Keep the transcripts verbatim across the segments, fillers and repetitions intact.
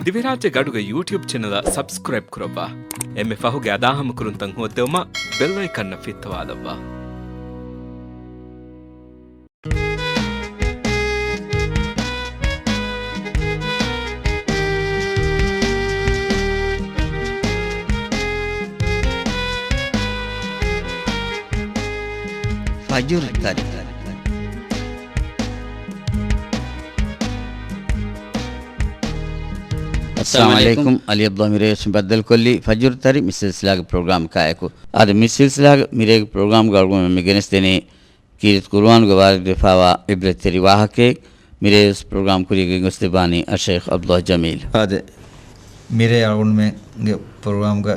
ދިވެހިރާއްޖޭގެ އަޑުގެ ޔޫޓިއުބް ޗެނަލަށް ސަބްސްކްރައިބް ކުރައްވާ. އެންމެ ފަހުގެ އަދާހަމަކުރުންތައް ހޯއްދެވުމަށް ބެލް އައިކަންއަށް ފިއްތަވާލައްވާ. ފަޖުރު ތަރި. އައްސަލާމު އަލައިކުމް. އަލީ އަބްދުﷲ މިރޭވެސް ބައްދަލުކޮށްލީ ފަޖުރު ތަރި މި ސިލްސިލާގެ ޕްރޮގްރާމް ކާއެކު. އާދެ، މި ސިލްސިލާގެ މިރޭގެ ޕްރޮގްރާމްގަ އަޅުގަނޑުމެން މި ގެނެސްދެނީ ކީރިތި ޤުރުއާނުގެ ވާރިދުވެފާވާ ޢިބްރަތްތެރި ވާހަކައެއް. މިރޭވެސް ޕްރޮގްރާމް ކުރިޔަށް ގެންގޮސްދެއްވާނީ އައްޝައިޚް ޢަބްދުﷲ ޖަމީލް. އާދެ، މިރޭ އަޅުގަނޑުމެންގެ ޕްރޮގްރާމްގަ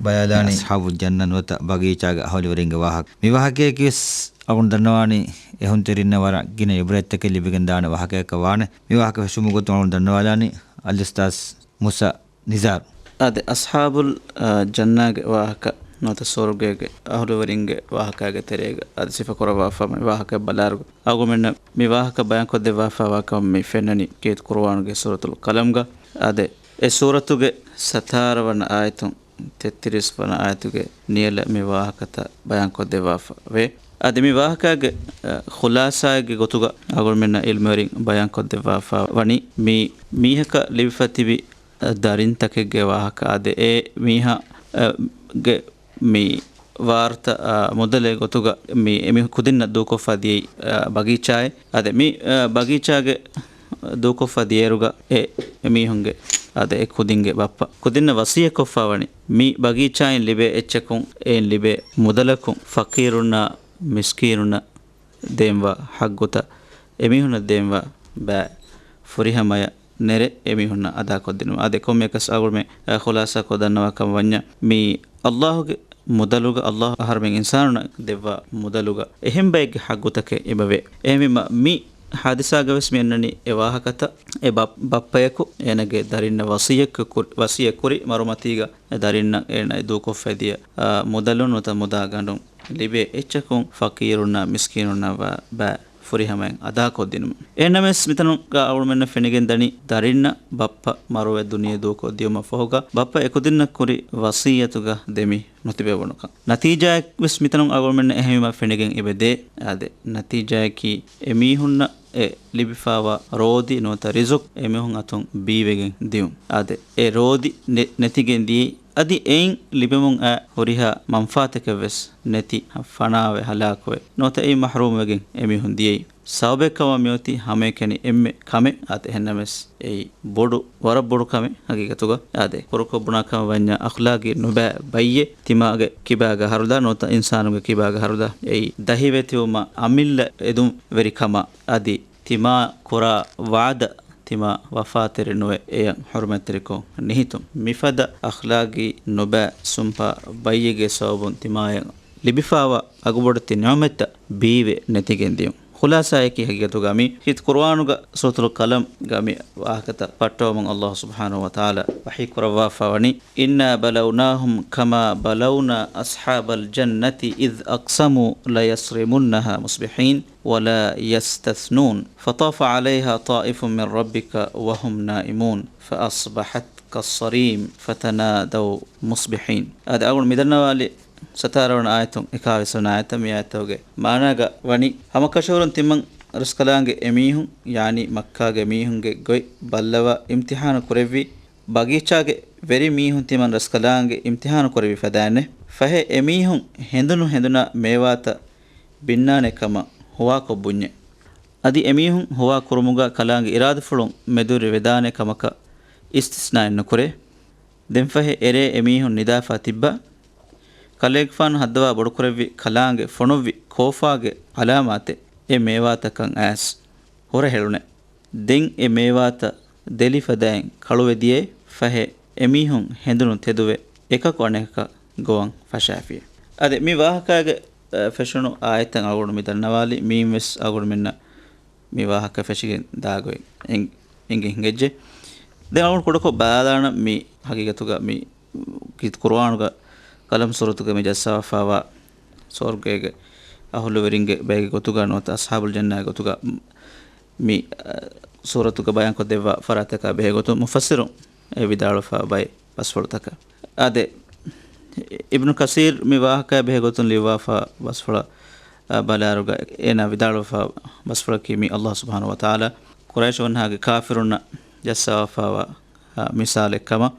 ބަޔާލާނީ އަޞްޙާބުލް ޖަންނަ ނުވަތަ ބަގީޗާގެ އަހުލުވެރިންގެ ވާހަކަ. މި ވާހަކައަކީވެސް އަޅުގަނޑު ދަންނަވާނީ އެހުންތެރިންނަށް ވަރަށް ގިނަ ޢިބްރަތްތަކެއް ލިބިގެންދާނެ ވާހަކައަކަށް ވާނެ. މި ވާހަކަ ފެށުމުގެ ގޮތުން އަޅުގަނޑު ދަންނަވާލާނީ އަލްއުސްތާޛް މޫސާ ނިޒާރު. އާދެ، އަޞްޙާބުލް، އާ، ޖަންނާގެ ވާހަކަ ނުވަތަ ސުވަރުގޭގެ އަހުލުވެރިންގެ ވާހަކާގެ ތެރޭގަ އަދި ސިފަކުރައްވާފަ މި ވާހަކަ ބަލާއިރު، އަޅުގަނޑުމެންނަށް މި ވާހަކަ ބަޔާންކޮށްދެއްވާފައިވާކަމަށް މި ފެންނަނީ ކީރިތި ޤުރުއާނުގެ ސޫރަތުލް ޤަލަމްގަ. އާދެ، އެ ސޫރަތުގެ ސަތާރަ ވަނަ އާޔަތުން ތެއްތިރީސް ވަނަ އާޔަތުގެ ނިޔަލަށް މި ވާހަކަތައް ބަޔާންކޮށްދެއްވާފަ ވޭ. އަދި މި ވާހަކާގެ، އަ، ޚުލާޞާއެއްގެ ގޮތުގަ އަޅުގަނޑުމެންނަށް ޢިލްމުވެރިން ބަޔާންކޮށްދެއްވާފަ ވަނީ މި މީހަކަށް ލިބިފަ ތިބި ދަރިންތަކެއްގެ ވާހަކަ. އާދެ، އެ މީހާ، އަ، ގެ މި ވާރުތަ، އަ، މުދަލެއް ގޮތުގަ މި އެމީހުން ކުދިންނަށް ދޫކޮށްފަ ދިޔައީ، އަ، ބަގީޗާއެއް. އާދެ، މި، އަ، ބަގީޗާގެ ދޫކޮށްފަ ދިޔައިރުގަ އެ އެމީހުންގެ، އާދެ، އެ ކުދިންގެ ބައްޕަ ކުދިންނަށް ވަޞިއްޔަތްކޮށްފަ ވަނީ މި ބަގީޗާއިން ލިބޭ އެއްޗަކުން އެއިން ލިބޭ މުދަލަކުން ފަޤީރުންނާ މިސްކީނުންނަށް ދޭންވާ ޙައްޤުތައް އެމީހުންނަށް ދޭންވާ ބައި ފުރިހަމަޔަށް ނެރެ އެމީހުންނަށް އަދާކޮށްދިނުމަށް. އާދެ، ކޮންމެއަކަސް އަޅުގަނޑުމެން، އަ، ޚުލާޞާކޮށް ދަންނަވާކަމަށް ވަންޏާ، މި ﷲ ގެ މުދަލުގަ، ﷲ އަހަރުމެން އިންސާނުންނަށް ދެއްވާ މުދަލުގަ އެހެން ބައެއްގެ ޙައްޤުތަކެއް އެބަވޭ. އެހެންވީމަ، މި ޙާދިސާގަވެސް މި އަންނަނީ އެ ވާހަކަތައް އެ ބަ-، ބައްޕަޔަކު އޭނަގެ ދަރިންނަށް ވަޞިއްޔަތް ކުރި، ވަޞިއްޔަތް ކުރި މަރުމަތީގަ އެ ދަރިންނަށް އޭނަ ދޫކޮށްފަ ދިޔަ، އާ، މުދަލުން ނުވަތަ މުދާ ގަނޑުން ލިބޭ އެއްޗަކުން ފަޤީރުންނާ މިސްކީނުންނަށް ވާ ބައި ފުރިހަމައިން އަދާކޮށްދިނުމަށް. އެހެންނަމަވެސް، މިތަނުގަ އަޅުގަނޑުމެންނަށް ފެނިގެންދަނީ ދަރިންނަށް ބައްޕަ މަރުވެ ދުނިޔެ ދޫކޮށްދިޔުމަށް ފަހުގަ ބައްޕަ އެކުދިންނަށް ކުރި ވަޞިއްޔަތުގަ ދެމި ނުތިބެވުނުކަން. ނަތީޖާއެއްވެސް މިތަނުން އަޅުގަނޑުމެންނަށް އެހެންވީމަ ފެނިގެން އެބަދޭ. އާދެ، ނަތީޖާއަކީ އެމީހުންނަށް އެ ލިބިފާވާ ރޯދި ނުވަތަ ރިޒުޤު އެމީހުން އަތުން ބީވެގެން ދިޔުން. އާދެ، އެ ރޯދި ނެ-، ނެތިގެން ދިޔައީ އަދި އެއިން ލިބެމުން އައި ހުރިހާ މަންފާތަކެއްވެސް ނެތި ފަނާވެ ހަލާކުވެ ނުވަތަ އެއިން މަޙްރޫމްވެގެން އެމީހުން ދިޔައީ. ސަބަބެއްކަމަށް މިއޮތީ ހަމައެކަނި އެންމެ ކަމެއް. އާދެ، އެހެންނަމަވެސް އެއީ ބޮޑު، ވަރަށް ބޮޑު ކަމެއް ހަގީގަތުގަ. އާދެ، ކުރުކޮށް ބުނާ ކަމަށް ވަންޏާ އަޚްލާގީ ނުބައި ބައްޔެއް ތިމާގެ ކިބާގަ ހަރުދާ ނުވަތަ އިންސާނުގެ ކިބާގަ ހަރުދާ އެއީ ދަހިވެތިވުމަށް އަމިއްލަ އެދުންވެރިކަމާ އަދި ތިމާ ކުރާ ވަޢުދަށް ތިމާ ވަފާތެރި ނުވެ އެޔަށް ޙުރުމަތްތެރިކޮށް ނިހިތުން. މިފަދަ އަޚްލާގީ ނުބައި ސުންޕާ ބައްޔެއްގެ ސަބަބުން ތިމާޔަށް ލިބިފާވާ އަގުބޮޑެތި ނިޢުމަތްތައް ބީވެ ނެތިގެން ދިޔުން. ޚުލާޞާއަކީ ހަގީގަތުގަ މި ކީރިތި ޤުރުއާނުގަ ސޫރަތުލް ޤަލަމްގަ މި ވާހަކަތައް ފައްޓަވަމުން ﷲ ސުބްޙާނަހޫ ވަތަޢާލާ ވަޙީ ކުރައްވާފަ ވަނީ، إنا بلوناهم كما بلونا أصحاب الجنة إذ أقسموا ليصرمنها مصبحين ولا يستثنون فطاف عليها طائف من ربك وهم نائمون فأصبحت كالصريم فتنادوا مصبحين. އާދެ، އަޅުގަނޑު މިދަންނަވާލި ސަތާރަ ވަނަ އާޔަތުން އެކާވީސް ވަނަ އާޔަތަށް. މި އާޔަތުގެ މާނާގަ ވަނީ، ހަމަކަށަވަރުން ތިމަން ރަސްކަލާނގެ އެމީހުން، ޔާނީ މައްކާގެ މީހުންގެ ގޮތް ބައްލަވާ އިމްތިޙާނު ކުރެއްވި ބަގީޗާގެ ވެރި މީހުން ތިމަން ރަސްކަލާނގެ އިމްތިޙާނު ކުރެއްވި ފަދައިންނެއް. ފަހެ އެމީހުން ހެނދުނު ހެނދުނާ މޭވާތައް ބިންނާނެ ކަމަށް ހުވާކޮށް ބުންޏެ. އަދި އެމީހުން ހުވާ ކުރުމުގަ ކަލާނގެ އިރާދަފުޅުން މެދުވެރި ވެދާނެ ކަމަކަށް އިސްތިސްނާއެއް ނުކުރޭ. ދެންފަހެ އެރޭ އެމީހުން ނިދާފަ ތިއްބާ ކަލޭގެފާނު ހައްދަވާ ބޮޑުކުރެއްވި ކަލާނގެ ފޮނުއްވި ކޯފާގެ ޢަލާމާތެއް އެ މޭވާތަކަށް އައިސް ހުރަހެޅުނެ. ދެން އެ މޭވާތައް ދެލި ފަދައިން ކަޅުވެދިޔައޭ. ފަހެ އެމީހުން ހެނދުނު ތެދުވެ އެކަކު އަނެކަކަށް ގޮވަން ފަށާފިޔޭ. އަދި މި ވާހަކާގެ، އަ، ފެށުނު އާޔަތްތައް އަޅުގަނޑު މި ދަންނަވާލި މީންވެސް އަޅުގަނޑުމެންނަށް މި ވާހަކަ ފެށިގެން ދާގޮތް އެން-، އެނގި ހިނގައްޖެ. ދެން އަޅުގަނޑު ކުޑަކޮށް ބަލާލާނަ މި ހަގީގަތުގަ މި ކީރިތި ޤުރުއާނުގަ ޤަލަމް ސޫރަތުގަ މި ޖައްސަވާފާވާ ސުވަރުގޭގެ އަހުލުވެރިންގެ ބައެއްގެ ގޮތުގަ ނުވަތަ އަޞްޙާބުލް ޖަންނާގެ ގޮތުގަ މި، އަ، ސޫރަތުގަ ބަޔާންކޮށްދެއްވާ ފަރާތަކާ ބެހޭ ގޮތުން މުފައްސިރުން އެ ވިދާޅުވެފާ ބައެއް ބަސްފުޅުތަކަށް. އާދެ، އިބްނު ކަސީރް މި ވާހަކައާ ބެހޭ ގޮތުން ލިޔުއްވާފާ ބަސްފުޅަށް، އާ، ބަލާއިރުގަ އޭނާ ވިދާޅުވެފާ ބަސްފުޅަކީ މި ﷲ ސުބްޙާނަހޫ ވަތަޢާލާ ޤުރައިޝުންނާގެ ކާފިރުންނަށް ޖައްސަވާފާވާ، އާ، މިސާލެއް ކަމަށް.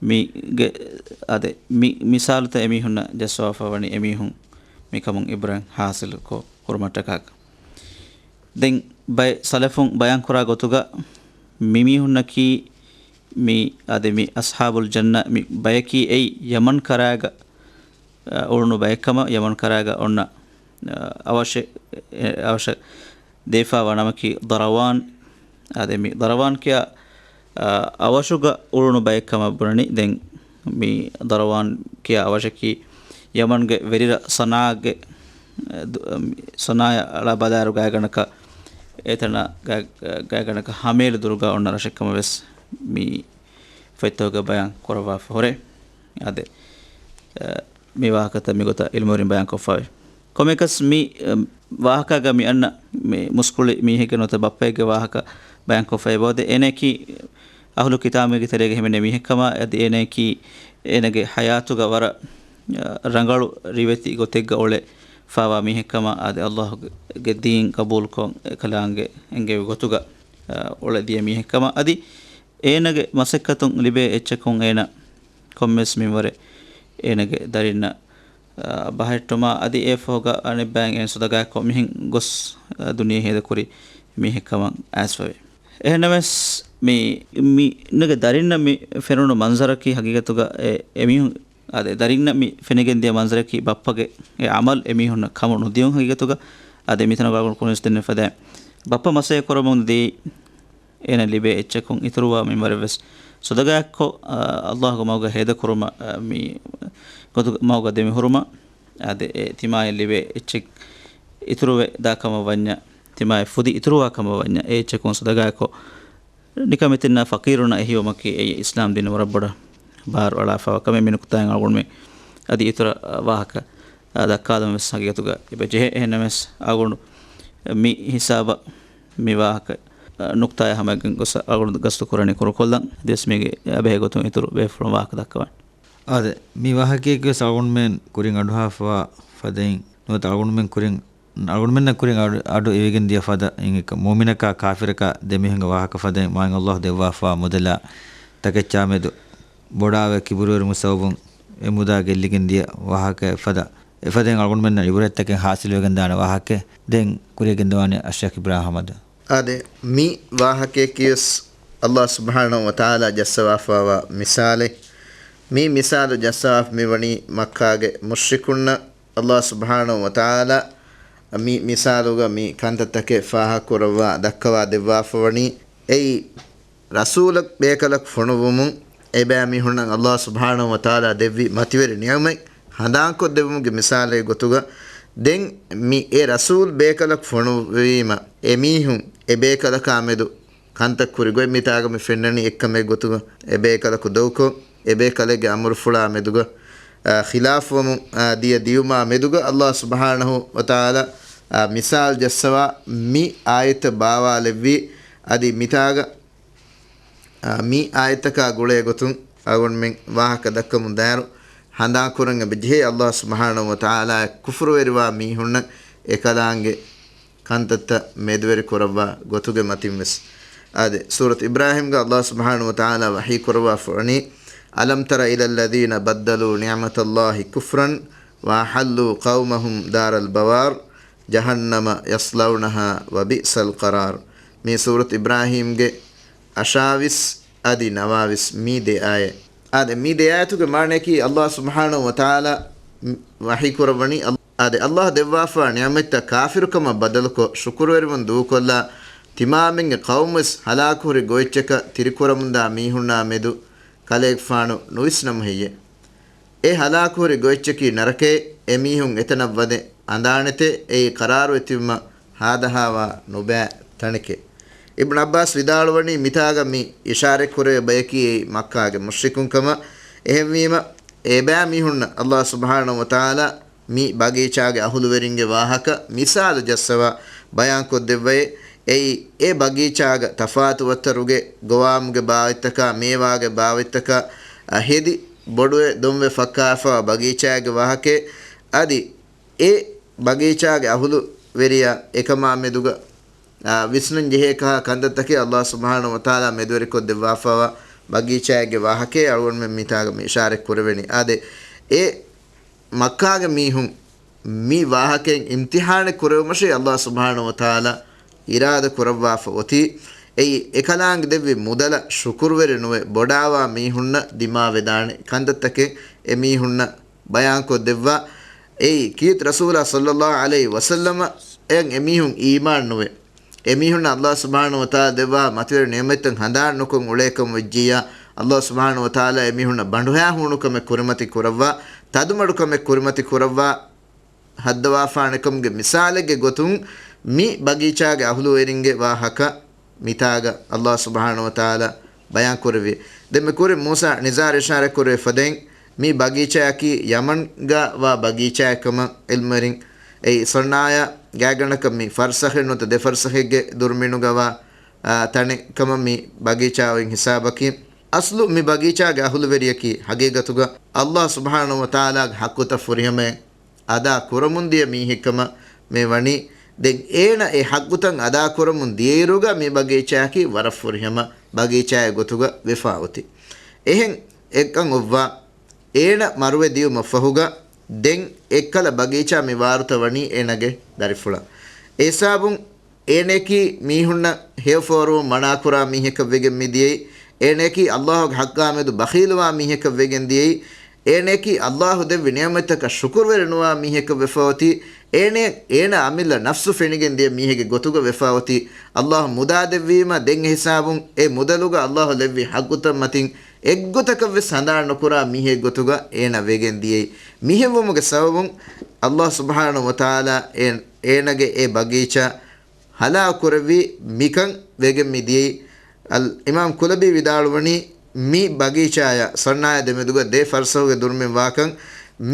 މީގެ، އާދެ، މި މިސާލުތައް އެމީހުންނަށް ޖައްސަވާފާ ވަނީ އެމީހުން މިކަމުން އިބްރަތް ޙާޞިލު ކުރުމަށްޓަކާ. ދެން ބައެއް ސަލަފުން ބަޔާންކުރާ ގޮތުގަ މިމީހުންނަކީ މި، އާދެ، މި އަޞްޙާބުލް ޖަންނަ މި ބަޔަކީ އެއީ ޔަމަން ކަރާގަ، އަ، އުޅުނު ބައެއްކަމަށް، ޔަމަން ކަރާގަ އޮންނަ، އަ، އަވަށެއް، އެ، އަވަށަށް ދީފާވާ ނަމަކީ ޟަރަވާން. އާދެ، މި ޟަރަވާން ކިޔާ، އަ، އަވަށުގަ އުޅުނު ބައެއްކަމަށް ބުނަނީ. ދެން މި ޟަރަވާން ކިޔާ އަވަށަކީ ޔަމަންގެ ވެރިރަށް ޞަނާގެ، އެ، ދު-، އަ، މި ޞަނާޔަށް އަޅާ ބަލާއިރު ގާތްގަނޑަކަށް އެތަނަށް ގާ-، ގާތްގަނޑަކަށް ހަމައެޅި ދުރުގަ އޮންނަ ރަށެއްކަމަށް ވެސް މި ފޮތްތަކުގަ ބަޔާން ކުރައްވާފަ ހުރޭ. އާދެ، އަ، މި ވާހަކަތައް މިގޮތަށް ޢިލްމުވެރިން ބަޔާންކޮށްފައިވޭ. ކޮމެކަސް މި، އަ، ވާހަކާގަ މި އަންނަ މި މުސްކުޅި މީހެއްގެ ނުވަތަ ބައްޕައެއްގެ ވާހަކަ ބަޔާންކޮށްފައި އެބައޮތޭ. އޭނައަކީ އަހުލު ކިތާބުގެ ތެރޭގަ ހިމެނޭ މީހެއްކަމާ، އަދި އޭނައަކީ އޭނަގެ ޙަޔާތުގަ ވަރަށް، އަ، ރަނގަޅު ރިވެތި ގޮތެއްގަ އުޅެފާވާ މީހެއްކަމާ، އަދި ﷲ ގެ ދީން ޤަބޫލުކޮށް އެކަލާނގެ އެންގެވި ގޮތުގަ، އަ، އުޅެދިޔަ މީހެއްކަމާ، އަދި އޭނަގެ މަސައްކަތުން ލިބޭ އެއްޗަކުން އޭނަ ކޮންމެސް މިންވަރެއް އޭނަގެ ދަރިންނަށް، އާ، ބަހައްޓުމާ، އަދި އެއަށްފަހުގަ އަނެއްބައިން އޭނަ ޞަދަޤާތްކޮށް މިހެން ގޮސް، އާ، ދުނިޔެ ހޭދަކުރި މީހެއްކަމަށް އައިސްފަވޭ. އެހެންނަމަވެސް މި، މި އޭނަގެ ދަރިންނަށް މި ފެނުނު މަންޒަރަކީ ހަގީގަތުގަ އެ، އެމީހުން، އާދެ، ދަރިންނަށް މި ފެނިގެންދިޔަ މަންޒަރަކީ ބައްޕަގެ އެ ޢަމަލް އެމީހުންނަށް ކަމު ނުދިޔުން ހަގީގަތުގަ. އާދެ، މިތަނަށް ގާގުން ކުރިންސް ދެންނެފަދަ ބައްޕަ މަސައްކަތް ކުރަމުން ދީ އޭނަ ލިބޭ އެއްޗަކުން އިތުރުވާ މިންވަރެއްވެސް ޞަދަޤާތްކޮށް، އަ، ﷲގެ މަގުގަ ހޭދަކުރުމަށް، އަ، މި ގޮތު މަގުގަ ދެމިހުރުމަށް، އާދެ، އެ ތިމާޔަށް ލިބޭ އެއްޗެއް އިތުރުވެ ދާ ކަމަށް ވަންޏާ، ތިމާޔަށް ފުދި އިތުރުވާ ކަމަށް ވަންޏާ، އެ އެއްޗަކުން ޞަދަޤާތްކޮށް، ނިކަމެތިންނާ ފަޤީރުންނަށް އެ ހިއްވުމަކީ އެއީ އިސްލާމް ދީނު ވަރަށް ބޮޑަށް ބާރު އަޅާފައިވާ ކަމެއް. މި ނުކުތާއިން އަޅުގަނޑުމެން އަދި އިތުރަށް، އަ، ވާހަކަ، އަ، ދައްކާލަން ވެސް ހަގީގަތުގަ އެބަ ޖެހޭ. އެހެންނަމަވެސް އަޅުގަނޑު މި ހިސާބަށް މި ވާހަކަ، އަ، ނުކްތާޔާ ހަމައިގެން ގޮސް އަޅުގަނޑު ގަސްތު ކުރަނީ ކުރުކޮށްލަން. އަދިވެސް މީގެ އެބަހޭ ގޮތުން އިތުރު ބޭފުޅުން ވާހަކަ ދައްކަވާނެ. އާދެ، މި ވާހަކައަކީ ވެސް އަޅުގަނޑުމެން ކުރިން އަޑުއަހާފަވާ ފަދައިން ނުވަތަ އަޅުގަނޑުމެން ކުރިން، އަޅުގަނޑުމެންނަށް ކުރިން އަޑު، އަޑު އިވިގެން ދިޔަ ފަދަ އިނގިކަ، މުއުމިނަކާ ކާފިރަކާ ދެމީހުންގެ ވާހަކަ ފަދައިން މާތް ﷲ ދެއްވާފަވާ މުދަލާ ތަކެއްޗާމެދު ބޮޑާވެ ކިބުރުވެރިވުމުގެ ސަބަބުން އެ މުދާ ގެއްލިގެން ދިޔަ ވާހަކައެއް ފަދަ. އެފަދައިން އަޅުގަނޑުމެންނަށް ޢިބްރަތްތަކެއް ޙާޞިލުވެގެންދާނެ ވާހަކައެއް. ދެން ކުރިއަށް ގެންދަވާނީ އަޝްޝައިޚް އިބްރާހިމް އަޙްމަދު. އާދެ، މި ވާހަކައަކީވެސް ﷲ ސުބްޙާނަހޫ ވަތަޢާލާ ޖައްސަވާފައިވާ މިސާލެއް. މި މިސާލު ޖައްސަވާފަ މިވަނީ މައްކާގެ މުޝްރިކުންނަށް. ﷲ ސުބްޙާނަހޫ ވަތަޢާލާ މި މިސާލުގަ މި ކަންތައްތަކެއް ފާހަގަކުރައްވާ ދައްކަވާ ދެއްވާފަވަނީ އެއީ، ރަސޫލަށް ބޭކަލަކު ފޮނުއްވުމުން އެބައިމީހުންނަށް ﷲ ސުބްޙާނަހޫ ވަތަޢާލާ ދެއްވި މަތިވެރި ނިޢުމަތް ހަނދާންކޮށްދެއްވުމުގެ މިސާލެއް ގޮތުގަ، ދެން މި އެ ރަސޫލް ބޭކަލަކު ފޮނުއްވީމަ، އެމީހުން އެ ބޭކަލަކާ މެދު ކަންތައް ކުރި ގޮތް މިތާގަ މި ފެންނަނީ އެއްކަމެއް ގޮތުގަ، އެ ބޭކަލަކު ދޮގުކޮށް، އެ ބޭކަލެއްގެ އަމުރުފުޅާ މެދުގަ، އާ، ޚިލާފުވަމުން، އާ، ދިޔަ ދިޔުމާ މެދުގަ ﷲ ސުބްޙާނަހޫ ވަތަޢާލާ، އާ، މިސާލް ޖައްސަވާ މި އާޔަތްތައް ބާވާލެއްވީ. އަދި މިތާގަ އާ، މި އާޔަތްތަކާ ގުޅޭ ގޮތުން އަޅުގަނޑުމެން ވާހަކަ ދައްކަމުން ދާއިރު، ހަނދާން ކުރަން އެބަ ޖެހޭ ﷲ ސުބްޙާނަހޫ ވަތަޢާލާއަށް ކުފުރުވެރިވާ މީހުންނަށް އެކަލާނގެ ކަންތައްތައް މެދުވެރި ކުރައްވާ ގޮތުގެ މަތިން ވެސް. އާދެ، ސޫރަތު އިބްރާހީމްގަ ﷲ ސުބްޙާނަހޫ ވަތަޢާލާ ވަޙީ ކުރައްވާފަ ވަނީ، ألم تر إلى الذين بدلوا نعمة الله كفرا وأحلوا قومهم دار البوار جهنم يصلونها وبئس القرار. މި ސޫރަތު އިބްރާހީމްގެ އަށާވީސް އަދި ނަވާވީސް މި ދެ އާޔަތް. އާދެ، މި ދެ އާޔަތުގެ މާނައަކީ ﷲ ސުބްޙާނަހޫ ވަތަޢާލާ ވަޙީ ކުރައްވަނީ، އާދެ، ﷲ ދެއްވާފާ ނިޢުމަތްތައް ކާފިރުކަމަށް ބަދަލުކޮށް، ޝުކުރުވެރިވުން ދޫކޮށްލާ، ތިމާމެންގެ ޤައުމުވެސް ހަލާކުހުރި ގޮތްޗަކަށް ތިރިކުރަމުންދާ މީހުންނާ މެދު ކަލޭގެފާނު ނުވިސްނަމު ހެއްޔެވެ؟ އެ ހަލާކުހުރި ގޮތްޗަކީ ނަރަކައެއް، އެމީހުން އެތަނަށް ވަދެ އަނދާނެތެ، އެއީ ޤަރާރުވެތިވުމަށް ހާދަހާވާ ނުބައި ތަނެކޭ. އިބްނު ޢައްބާސް ވިދާޅުވަނީ، މިތާގަ މި އިޝާރަތްކުރެވޭ ބަޔަކީ އެއީ މައްކާގެ މުޝްރިކުން ކަމަށް. އެހެންވީމަ، އެބައިމީހުންނަށް ﷲ ސުބްޙާނަހޫ ވަތަޢާލާ މި ބަގީޗާގެ އަހުލުވެރިންގެ ވާހަކަ މިސާލު ޖައްސަވާ ބަޔާންކޮށްދެއްވައޭ. އެއީ، އެ ބަގީޗާގަ ތަފާތު ވައްތަރުގެ ގޮވާމުގެ ބާވަތްތަކާ، މޭވާގެ ބާވަތްތަކާ، އަ، ހެދި ބޮޑުވެ ދޮންވެ ފައްކާފަވާ ބަގީޗާގެ ވާހަކައެއް. އަދި އެ ބަގީޗާގެ އަހުލުވެރިޔާ އެކަމާ މެދުގަ، އާ، ވިސްނުން ޖެހޭ ކަހަލަ ކަންތައްތަކެއް އައްލާހު ސުބްޙާނަހު ވަތަޢާލާ މެދުވެރިކޮށްދެއްވާފައިވާ ބަގީޗާއެއްގެ ވާހަކައެއް އަޅުގަނޑުމެން މިތާގަ މި އިޝާރަތް ކުރެވެނީ. އާދެ، އެ މައްކާގެ މީހުން މި ވާހަކައިން އިމްތިޙާނެއް ކުރެވުމަށޭ އައްލާހު ސުބްޙާނަހު ވަތަޢާލާ އިރާދަ ކުރައްވާފަ އޮތީ. އެއީ، އެކަލާނގެ ދެއްވި މުދަލަށް ޝުކުރުވެރި ނުވެ ބޮޑާވާ މީހުންނަށް ދިމާވެދާނެ ކަންތައްތަކެއް އެމީހުންނަށް ބަޔާންކޮށްދެއްވާ. އެއީ، ކީރިތި ރަސޫލާ ޞައްލައްލާހު ޢަލައިހި ވަސައްލަމަ އެއަށް އެމީހުން އީމާން ނުވެ، އެމީހުންނަށް އައްލާހު ސުބްޙާނަހު ވަތަޢާލާ ދެއްވާ މަތިވެރި ނިޢުމަތްތައް ހަނދާން ނުކޮށް އުޅޭކަމަށް ވެއްޖިއްޔާ، އައްލާހު ސުބްޙާނަހު ވަތަޢާލާ އެމީހުންނަށް ބަނޑުހައިހޫނުކަމެއް ކުރިމަތި ކުރައްވާ، ތަދުމަޑުކަމެއް ކުރިމަތި ކުރައްވާ، ހައްދަވާފާނެކަމުގެ މިސާލެއްގެ ގޮތުން، މި ބަގީޗާގެ އަހުލުވެރިންގެ ވާހަކަ މިތާގަ އައްލާހު ސުބްޙާނަހު ވަތަޢާލާ ބަޔާން ކުރެއްވި. ދެން މި ކުރިން މޫސާ ނިޒާރު އިޝާރަތް ކުރެވި ފަދައިން، މި ބަގީޗާއަކީ ޔަމަންގަ ވާ ބަގީޗާއެއް ކަމަށް ޢިލްމުވެރިން، އެއީ ޞަންޢާޔާ ގާތްގަނޑަކަށް މި ފަރްސަޚެއް ނުވަތަ ދެ ފަރްސަޚެއްގެ ދުރުމިނުގަ ވާ، އާ، ތަނެއް ކަމަށް މި ބަގީޗާ އޮތް ހިސާބަކީ. އަސްލު މި ބަގީޗާގެ އަހުލުވެރިޔަކީ ޙަޤީޤަތުގަ އައްލާހު ސުބްޙާނަހު ވަތަޢާލާގެ ޙައްޤުތައް ފުރިހަމަޔަށް އަދާ ކުރަމުންދިޔަ މީހެއްކަމަށް މި ވަނީ. ދެން އޭނަ އެ ޙައްޤުތައް އަދާ ކުރަމުން ދިޔައިރުގަ މި ބަގީޗާއަކީ ވަރަށް ފުރިހަމަ ބަގީޗާއެއް ގޮތުގަ ވެފާ އޮތީ. އެހެން އެކަން އޮއްވާ، އޭނަ މަރުވެ ދިޔުމަށް ފަހުގަ ދެން އެއްކަލަ ބަގީޗާ މި ވާރުތައް ވަނީ އޭނަގެ ދަރިފުޅަށް. އެ ހިސާބުން އޭނައަކީ މީހުންނަށް ހެޔޮފޯރުވުން މަނާކުރާ މީހަކަށް ވެގެން މި ދިޔައީ. އޭނައަކީ އައްލާހުގެ ޙައްޤާމެދު ބަޚީލުވާ މީހަކަށް ވެގެން ދިޔައީ. އޭނައަކީ އައްލާހު ދެއްވި ނިޢުމަތްތަކަށް ޝުކުރުވެރި ނުވާ މީހަކަށް ވެފަ އޮތީ. އޭނަ، އޭނަ އަމިއްލަ ނަފްސު ފެނިގެން ދިޔަ މީހެއްގެ ގޮތުގަ ވެފަ އޮތީ. އައްލާހު މުދާ ދެއްވީމަ ދެން އެ ހިސާބުން އެ މުދަލުގަ އައްލާހު ލެއްވި ޙައްޤުތައް މަތިން އެއްގޮތަކަށްވެސް ހަނދާން ނުކުރާ މީހެއް ގޮތުގަ އޭނަ ވެގެން ދިޔައީ. މިހެންވުމުގެ ސަބަބުން އައްލާހު ސުބްޙާނަހު ވަތަޢާލާ އޭ، އޭނަގެ އެ ބަގީޗާ ހަލާކު ކުރެއްވީ މިކަން ވެގެން މި ދިޔައީ. އަލް އިމާމް ކުލަބީ ވިދާޅުވަނީ، މި ބަގީޗާޔާ ޞަންޢާޔާ ދެމެދުގަ ދެ ފަރްސަޚުގެ ދުރުމިން ވާކަން،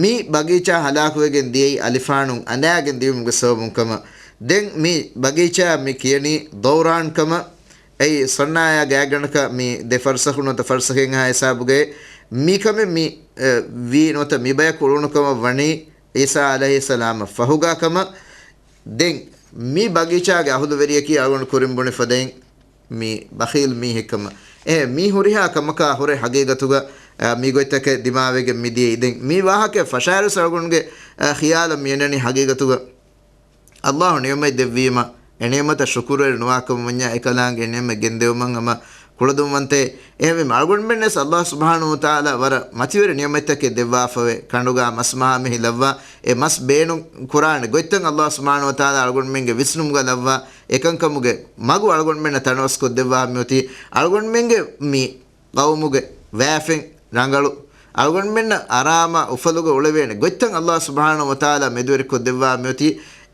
މި ބަގީޗާ ހަލާކުވެގެން ދިޔައީ އަލިފާނުން އަނދާގެން ދިޔުމުގެ ސަބަބުން ކަމަށް. ދެން މި ބަގީޗާ މި ކިޔަނީ ދައުރާން ކަމަށް. އެއީ ޞަންޢާޔާ ގާތްގަނޑަކަށް މި ދެ ފަރްސަޚު ނުވަތަ ފަރްސަޚެއްހާ ހިސާބުގައި މިކަމެއް މި، އެ، ވީ ނުވަތަ މި ބަޔަކު އުޅުނު ކަމަށް ވަނީ ޢީސާ ޢަލައިހިއްސަލާމަށް ފަހުގާ ކަމަށް. ދެން މި ބަގީޗާގެ އަހުލުވެރިޔަކީ އަޅުގަނޑު ކުރިން ބުނި ފަދައިން މި ބަޚީލް މީހެއްކަމަށް. އެހެން މި ހުރިހާ ކަމަކާ ހުރެ ޙަޤީޤަތުގަ، އަ، މި ގޮތްތަކެއް ދިމާވެގެން މި ދިޔައީ. ދެން މި ވާހަކައެއް ފަށާއިރުވެސް އަޅުގަނޑުގެ، އަ، ޚިޔާލަށް މި އެންނަނީ ޙަޤީޤަތުގަ އައްލާހު ނިޢުމަތް ދެއްވީމަ، އެ ނިޢުމަތަށް ޝުކުރުވެރި ނުވާކަމަށް ވަންޏާ އެކަލާނގެ ނިޢުމަތް ގެންދެވުމަށް ހަމަ ކުޅަދުންވަންތައޭ. އެހެންވީމަ އަޅުގަނޑުމެންނަށް ވެސް އައްލާހު ސުބްޙާނަހު ވަތަޢާލާ ވަރަށް މަތިވެރި ނިޢުމަތްތަކެއް ދެއްވާފަވޭ. ކަނޑުގާ މަސް މަހާ މެހި ލައްވާ، އެ މަސް ބޭނުން ކުރާނެ ގޮތްތައް އައްލާހު ސުބްޙާނަހު ވަތަޢާލާ އަޅުގަނޑުމެންގެ ވިސްނުމުގަ ލައްވާ، އެކަންކަމުގެ މަގު އަޅުގަނޑުމެންނަށް ތަނަވަސްކޮށްދެއްވާ މިއޮތީ. އަޅުގަނޑުމެންގެ މި ޤައުމުގެ ވައިފެން ރަނގަޅު، އަޅުގަނޑުމެންނަށް އަރާމާ އުފަލުގަ އުޅެވޭނެ ގޮތްތައް އައްލާހު ސުބްޙާނަހު ވަތަޢާލާ މެދުވެރިކޮށްދެއްވާ މިއޮތީ.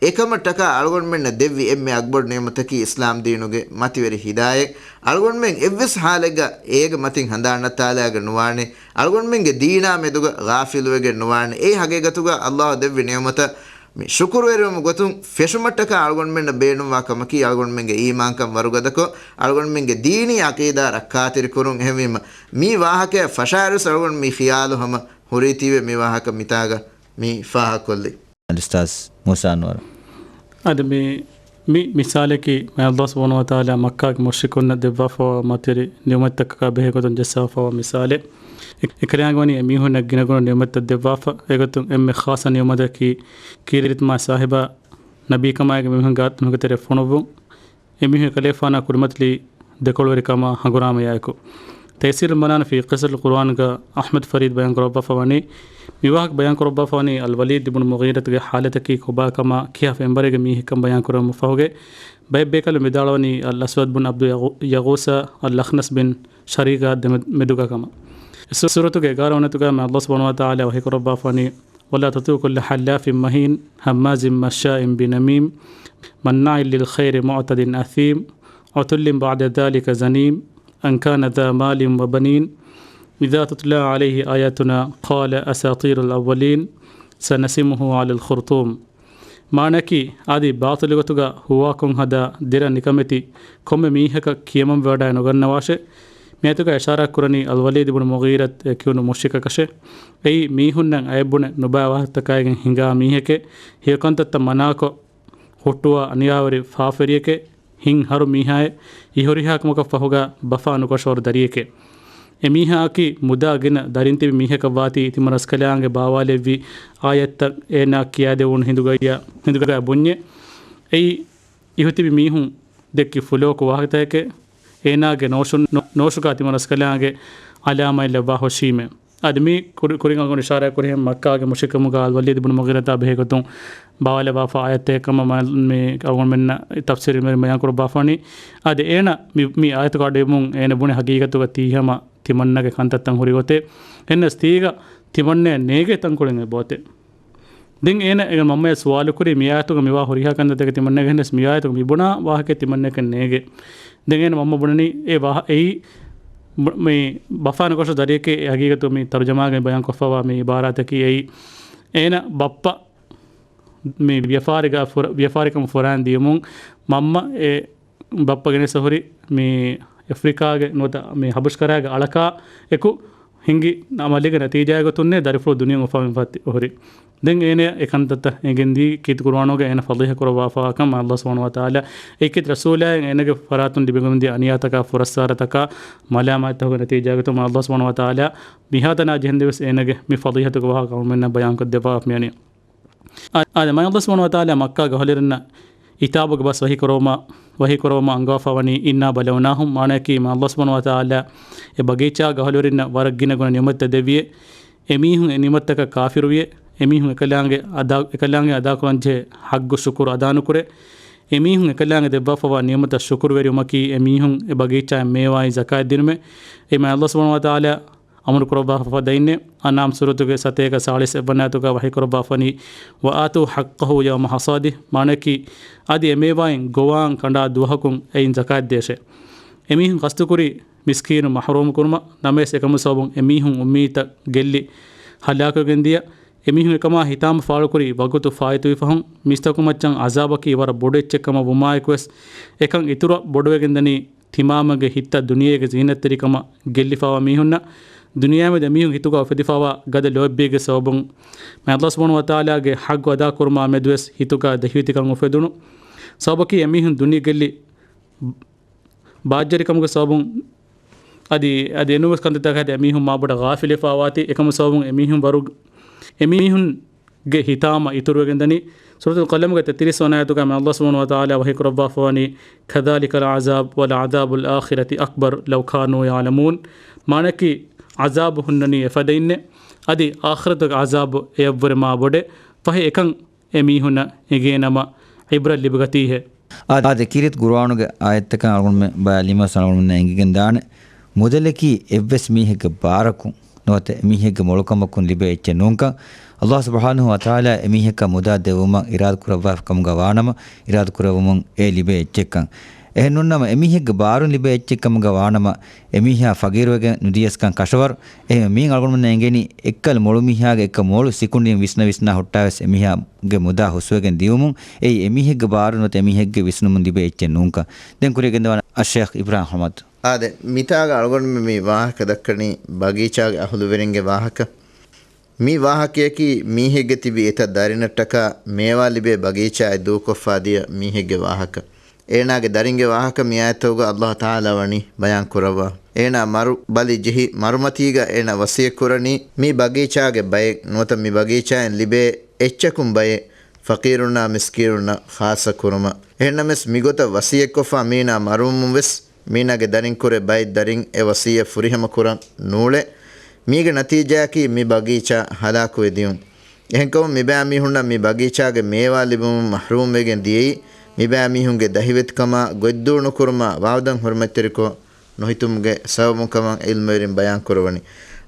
އެކަމަށްޓަކާ އަޅުގަނޑުމެންނަށް ދެއްވި އެންމެ އަކްބަރު ނިޢުމަތަކީ އިސްލާމް ދީނުގެ މަތިވެރި ހިދާޔަތް. އަޅުގަނޑުމެން އެއްވެސް ޙާލެއްގަ އޭގެ މަތިން ހަނދާން ނައްތާލާގެން ނުވާނެ. އަޅުގަނޑުމެންގެ ދީނާ މެދުގަ ޣާފިލުވެގެން ނުވާނެ. އެއީ ޙަޤީޤަތުގަ އައްލާހު ދެއްވި ނިޢުމަތަށް މި ޝުކުރުވެރިވުމުގެ ގޮތުން ފެށުމަށްޓަކާ އަޅުގަނޑުމެންނަށް ބޭނުންވާ ކަމަކީ، އަޅުގަނޑުމެންގެ އީމާންކަން ވަރުގަދަކޮށް، އަޅުގަނޑުމެންގެ ދީނީ ޢަޤީދާ ރައްކާތެރިކުރުން. އެހެންވީމަ، މި ވާހަކަޔަށް ފަށާއިރުވެސް އަޅުގަނޑު މި ޚިޔާލު ހަމަ ހުރީތީވެ މި ވާހަކަ މިތާގަ މި ފާހަގަކޮށްލީ. އަލްއުސްތާޛް މޫސާ އަންވަރު. އަދި މި، މި މިސާލަކީ މި އައްލާހު ސުބްޙާނަހު ވަތަޢާލާ މައްކާގެ މުޝްރިކުންނަށް ދެއްވާފައިވާ މަތިވެރި ނިޢުމަތްތަކަކާ ބެހޭ ގޮތުން ޖައްސާފައިވާ މިސާލެއް. އެ، އެކަލާނގެ ވަނީ އެމީހުންނަށް ގިނަގުނަ ނިޢުމަތްތައް ދެއްވާފަ. އެގޮތުން އެންމެ ޚާއްޞަ ނިޢުމަތަކީ ކީރިތިމާ ސާހިބާ ނަބީކަމާއިގެ މީހުންގެ އަތުން ތެރެ ފޮނުއްވުން. އެމީހުން އެކަލޭފާނާ ކުރިމަތިލީ ދެކޮޅުވެރިކަމާ ހަނގުރާމަޔާއެކު. ތައިސީރުލް މަނާން ފީ ޤިޞަޞިލް ޤުރުއާންގަ އަޙްމަދު ފަރީދު ބަޔާންކުރައްވާފަ ވަނީ، މިވާހަކަ ބަޔާންކުރައްވާފަ ވަނީ އަލްވަލީދު އިބްނު މުޣީރަތުގެ ޙާލަތަކީ ކޮބާކަމާ ކިހާ ފެންވަރެއްގެ މީހެއްކަން ބަޔާންކުރެވުމަށް ފަހުގައި، ބައެއް ބޭކަލުން ވިދާޅުވަނީ އަލްއަސްވަދު ބިން ޢަބްދު ޔަޣޫ، ޔަޣޫސާ އަލްއަޚްނަސް ބިން ޝަރީޤާ ދެމެ-، މެދުގަ ކަމަށް. އެ ސޫ-، ސޫރަތުގެ އެގާރަ ވަނަތުގަ މި އައްލާހު ސުބްޙާނަހު ވަތަޢާލާ ވަޙީކުރައްވާފަ ވަނީ، ولا تطع كل حلاف مهين هماز مشاء بنميم مناع للخير معتد أثيم عتل بعد ذلك زنيم أن كان ذا مال وبنين إذا تتلى عليه آياتنا قال أساطير الأولين سنسمه على الخرطوم. މާނައަކީ، އަދި ބާޠިލު ގޮތުގަ ހުވާކޮން ހަދާ ދެރަ ނިކަމެތި ކޮންމެ މީހަކަށް ކިޔަމަންވެވަޑައި ނުގަންނަވާށޭ. މިއާޔަތުގަ އިޝާރާތް ކުރަނީ އަލްވަލީދު ބުނު މުޣީރަތް އެ ކިޔުނު މުޝްރިކަކަށޭ. އެއީ މީހުންނަށް އަތްބުނެ ނުބައި ވާހަކަތަކާއިގެން ހިނގާ މީހެކޭ. ހެޔޮކަންތައްތައް މަނާކޮށް ހުއްޓުވާ އަނިޔާވެރި ފާފަވެރިއެކޭ. ހިތްހަރު މީހާއޭ. އިހުރިހާ ކަމަކަށް ފަހުގަ ބަފާ ނުކޮށް އޮތް ދަރިއެކޭ. އެމީހާއަކީ މުދާ ގިނަ ދަރިން ތިބި މީހަކަށް ވާތީ ތިމަން ރަސްކަލާނގެ ބާވާލެއްވި އާޔަތްތައް އޭނާ ކިޔާދެވުނު ހިނދުގައްޔާ، ހިނދުގައި ބުންޏޭ. އެއީ އިހުތިބި މީހުން ދެއްކި ފުލޯކު ވާހަކަތަކެކޭ. އޭނާގެ ނޯޝުން، ނޯ-، ނޯޝުގަ ތިމަން ރަސްކަލާނގެ އަލާމަތް ލައްވާ ހުށީމޭ. އަދި މި ކުރި-، ކުރިން އަޅުގަނޑު އިޝާރާތް ކުރިހެން މައްކާގެ މުޝްރިކުންގަ އަލްވަލީދު ބުނު މުޣީރަތާ ބެހޭގޮތުން ބާވާލައްވާފަ އާޔަތެއް ކަމަށް މަ-، މި އަޅުގަނޑުމެންނަށް ތަފްސީރު މި ބަޔާން ކުރައްވާފަވަނީ. އަދި އޭނަ މި، މި އާޔަތުގަ އަޑުއިވުމުން އޭނަ ބުނި ހަގީގަތުގަ ތީ ހަމަ ތިމަންނަގެ ކަންތައްތައް ހުރި ގޮތޭ. އެހެންނަސް ތީގަ ތިމަންނައަށް ނޭގޭ ތަންކޮޅެއް އެބައޮތޭ. ދެން އޭނަ އޭގެ މަންމަޔަށް ސުވާލު ކުރީ، މި އާޔަތުގަ މިވާ ހުރިހާ ކަންތައްތަކެއް ތިމަންނަގެ ހެނެސް މި އާޔަތުގަ މި ބުނާ ވާހަކައެއް ތިމަންނައަކަށް ނޭގޭ. ދެން އޭނަ މަންމަ ބުނަނީ އެ ވާހަ-، އެއީ ބު-، މި ބަފާ ނުކޮށް ދަރިއެކޭ. އެ ހަގީގަތު މި ތަރުޖަމާގައި ބަޔާންކޮށްފަވާ މި އިބާރާތަކީ އެއީ އޭނަ ބައްޕަ މި ވިޔަފާރިގަ ފުރ-، ވިޔަފާރިކަމަށް ފުރާން ދިޔުމުން މަންމަ އެ ބައްޕަ ގެނެސް ހުރި މި އެފްރިކާގެ ނުވަތަ މި ހަބަޝްކަރާގެ އަޅަކާ އެކު ހިނގި އަމަލީގެ ނަތީޖާގެ ގޮތުންނޭ ދަރިފުޅު ދުނިޔެއަށް އުފަންވެފަ ހުރި. ދެން އޭނަ އެ ކަންތައްތައް އެނގެންދީ ކީރިތި ޤުރުއާނުގަ އޭނަ ފަޟީޙަ ކުރައްވާފަވާކަން މާތް ﷲ ސުބްޙާނަހޫ ވަތަޢާލާ އެކީ ރަސޫލާއިން އޭނަގެ ފަރާތުން ލިބިގެންދިޔަ އަނިޔާތަކާ ފުރައްސާރަތަކާ މަލާމާތްތަކުގެ ނަތީޖާގެ ގޮތުން މާތް ﷲ ސުބްޙާނަހޫ ވަތަޢާލާ މިހާތަނާ ޖެހެންދެވެސް އޭނަގެ މި ފަޟީޙަތުގެ ވާހަކަ އަޅުމެންނަށް ބަޔާންކޮށްދެއްވާފަ މިވަނީ. އާ، އާދެ، މާތް ﷲ ސުބްޙާނަހޫ ވަތަޢާލާ މައްކާގެ އަހުލުވެރިންނަށް އިތާބުގެ ބަސް ވަޙީ ކުރައްވަމާ، ވަޙީ ކުރައްވަމާ އަންގަވާފަ ވަނީ، "إِنَّا بَلَوْنَاهُمْ" މާނައަކީ، މާތް ﷲ ސުބްޙާނަހޫ ވަތަޢާލާ އެ ބަގީޗާގެ އަހުލުވެރިންނަށް ވަރަށް ގިނަ ގުނަ ނިޢުމަތްތައް ދެއްވިއޭ. އެމީހުން އެ ނިޢުމަތްތަކަށް ކާފިރުވިއޭ. އެމީހުން އެކަލާނގެ އަދާ، އެކަލާނގެ އަދާކުރަންޖެހޭ ޙައްޤު ޝުކުރު އަދާނުކުރޭ. އެމީހުން އެކަލާނގެ ދެއްވާފަވާ ނިޢުމަތަށް ޝުކުރުވެރިވުމަކީ، އެމީހުން އެ ބަގީޗާއިން މޭވާއިން ޒަކާތް ދިނުމޭ. އެ މާތް ﷲ ސުބްޙާނަހޫ ވަތަޢާލާ އަމުރު ކުރައްވާފަ ދައިންނޭ. އަންޢާމް ސޫރަތުގެ ސަތޭކަ ސާޅީސް އެއްވަނަ އާޔަތުގަ ވަޙީ ކުރައްވާފަނީ، "وَآتُوا حَقَّهُ يَوْمَ حَصَادِهِ" މާނައަކީ، އަދި އެ މޭވާއިން ގޮވާން ކަނޑާ ދުވަހަކުން އެއިން ޒަކާތް ދޭށޭ. އެމީހުން ޤަޞްދުކުރީ މިސްކީނު މަޙްރޫމު ކުރުމަށް، ނަމަވެސް އެކަމު ސަބަބުން އެމީހުން އުއްމީދުތައް ގެއްލި ހަލާކުވެގެން ދިޔަ. އެމީހުން އެކަމާ ހިތާމަ ފާޅުކުރީ ވަގުތު ފާއިތުވި ފަހުން. މީސްތަކު މައްޗަށް ޢަޛާބަކީ ވަރަށް ބޮޑު އެއްޗެއް ކަމަށް ވުމާއެކުވެސް، އެކަން އިތުރަށް ބޮޑުވެގެން ދަނީ، ތިމާމެންގެ ހިތްތައް ދުނިޔޭގެ ޒީނަތްތެރިކަމަށް ގެއްލިފަވާ މީހުންނަށް. ދުނިޔެއާމެދު އެމީހުން ހިތުގަ އުފެދިފަވާ ގަދަ ލޯތްބީގެ ސަބަބުން، މާތް ﷲ ސުބްޙާނަހޫ ވަތަޢާލާގެ ޙައްޤު އަދާކުރުމާމެދުވެސް ހިތުގަ ދެހިވެތިކަން އުފެދުނު. ސަބަބަކީ އެމީހުން ދުނިޔެ ގެއްލި ބާއްޖަވެރިކަމުގެ ސަބަބުން އަދި، އަދި އެނޫންވެސް ކަންތައްތަކާ އެމީހުން މާބޮޑަށް ޣާފިލުވެފަވާތީ، އެކަމު ސަބަބުން އެމީހުން ވަރު، އެމީހުންގެ ހިތާމަ އިތުރުވެގެން ދަނީ. ސޫރަތުލް ޤަލަމްގެ ތޭތިރީސް ވަނަ އާޔަތުގަ މާތް ﷲ ސުބްޙާނަހޫ ވަތަޢާލާ ވަޙީ ކުރައްވާފަވަނީ، "كَذَٰلِكَ الْعَذَابُ وَلَعَذَابُ الْآخِرَةِ أَكْبَرُ لَوْ كَانُوا يَعْلَمُونَ" މާނައަކީ، ޢަޛާބު ހުންނަނީ އެފަދައިންނޭ. އަދި އާޚިރަތުގެ ޢަޛާބު އެޔަށްވުރެ މާ ބޮޑޭ. ފަހެ އެކަން އެމީހުންނަށް އެނގޭނަމަ ޢިބްރަތް ލިބިގަތީހޭ. އާދެ، ކީރިތި ޤުރުއާނުގެ އާޔަތްތަކަށް އަޅުގަނޑުމެން ބަލާލީމަސް އަޅުގަނޑުމެންނަށް އެނގިގެން ދާނެ. މުދަލަކީ އެއްވެސް މީހެއްގެ ބާރަކުން ނުވަތަ އެމީހެއްގެ މޮޅުކަމަކުން ލިބޭ އެއްޗެއް ނޫންކަން. ﷲ ސުބްޙާނަހޫ ވަތަޢާލާ އެމީހަކަށް މުދާ ދެއްވުމަށް އިރާދަ ކުރައްވާފަ ކަމުގަ ވާނަމަ، އިރާދަ ކުރެއްވުމުން އެ ލިބޭ އެއްޗެއްކަން. އެހެންނޫންނަމަ، އެމީހެއްގެ ބާރުން ލިބޭ އެއްޗެއް ކަމުގަ ވާނަމަ، އެމީހާ ފަގީރުވެގެން ނުދިޔަސްކަން ކަށަވަރު. އެހެން މީން އަޅުގަނޑުމެންނަށް އެނގެނީ، އެއްކަލަ މޮޅު މީހާގެ އެއްކަލަ މޮޅު ސިކުނޑިއިން ވިސްނަ ވިސްނާ ހުއްޓާވެސް އެމީހާގެ މުދާ ހުސްވެގެން ދިޔުމުން، އެއީ އެމީހެއްގެ ބާރު ނުވަތަ އެމީހެއްގެ ވިސްނުމުން ލިބޭ އެއްޗެއް ނޫންކަން. ދެން ކުރިއަށް ގެންދަވާނެ އައްޝޭޚް އިބްރާހިމް އަޙްމަދު. އާދެ، މިތާގަ އަޅުގަނޑުމެން މި ވާހަކަ ދައްކަނީ ބަގީޗާގެ އަހުލުވެރިންގެ ވާހަކަ. މި ވާހަކަޔަކީ މީހެއްގެ ތިބި އެތައް ދަރިންނަށްޓަކާ މޭވާ ލިބޭ ބަގީޗާއެއް ދޫކޮށްފާ ދިޔަ މީހެއްގެ ވާހަކަ. އޭނާގެ ދަރިންގެ ވާހަކަ މި އާޔަތުގަ ﷲ ތަޢާލާ ވަނީ ބަޔާން ކުރައްވާ. އޭނާ މަރު ބަލި ޖެހި މަރުމަތީގަ އޭނާ ވަޞިއްޔަތް ކުރަނީ މި ބަގީޗާގެ ބައެއް ނުވަތަ މި ބަގީޗާއިން ލިބޭ އެއްޗަކުން ބައެއް ފަޤީރުންނާ މިސްކީނުންނަށް ޚާއްޞަ ކުރުމަށް. އެހެންނަމަވެސް މިގޮތަށް ވަޞިއްޔަތްކޮށްފަ މީނާ މަރުވުމުން ވެސް މީނާގެ ދަރިން ކުރެ ބައެއް ދަރިން އެ ވަޞިއްޔަތް ފުރިހަމަ ކުރަން ނޫޅޭ. މީގެ ނަތީޖާއަކީ މި ބަގީޗާ ހަލާކުވެ ދިޔުން. އެހެންކަމުން މިބައިމީހުންނަށް މި ބަގީޗާގެ މޭވާ ލިބުމުން މަޙްރޫމްވެގެން ދިޔައީ، މިބައިމީހުންގެ ދަހިވެތިކަމާ ގޮތްދޫ ނުކުރުމާ ވާދަން ހުރިމަތިތެރިކޮށް ނުހިތުމުގެ ސަބަބުން ކަމަށް ޢިލްމުވެރިން ބަޔާން ކުރައްވަނީ.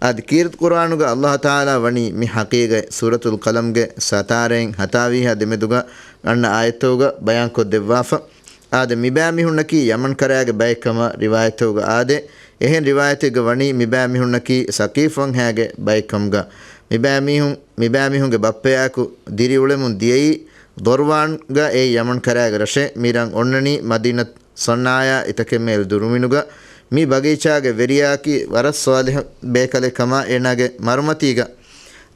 އަދި ކީރިތި ޤުރުއާނުގަ ﷲ ތަޢާލާ ވަނީ މި ޙަޤީޤަތް ސޫރަތުލް ޤަލަމްގެ ސަތާރައިން ހަތާވީހާ ދެމެދުގަ އަންނަ އާޔަތުގަ ބަޔާންކޮށްދެއްވާފަ. އާދެ، މިބައިމީހުންނަކީ ޔަމަން ކަރައިގެ ބައެއްކަމަށް ރިވާޔަތެއްގަ އާދޭ. އެހެން ރިވާޔަތެއްގަ ވަނީ މިބައިމީހުންނަކީ ސަޤީފު ވަންހައިގެ ބައެއްކަމުގަ. މިބައިމީހުން، މިބައިމީހުންގެ ބައްޕަޔާއެކު ދިރިއުޅެމުން ދިޔައީ ޛަރްވާންގަ އެއީ ޔަމަން ކަރައިގެ ރަށެއް. މި ރަށް އޮންނަނީ މަދީނަތު ޞަންޢާޔާ އިތަކެއްމެ ދުރުމިނުގަ. މި ބަގީޗާގެ ވެރިޔާއަކީ ވަރަށް ޞާލިޙު ބޭކަލެއް ކަމާ އޭނާގެ މަރުމަތީގަ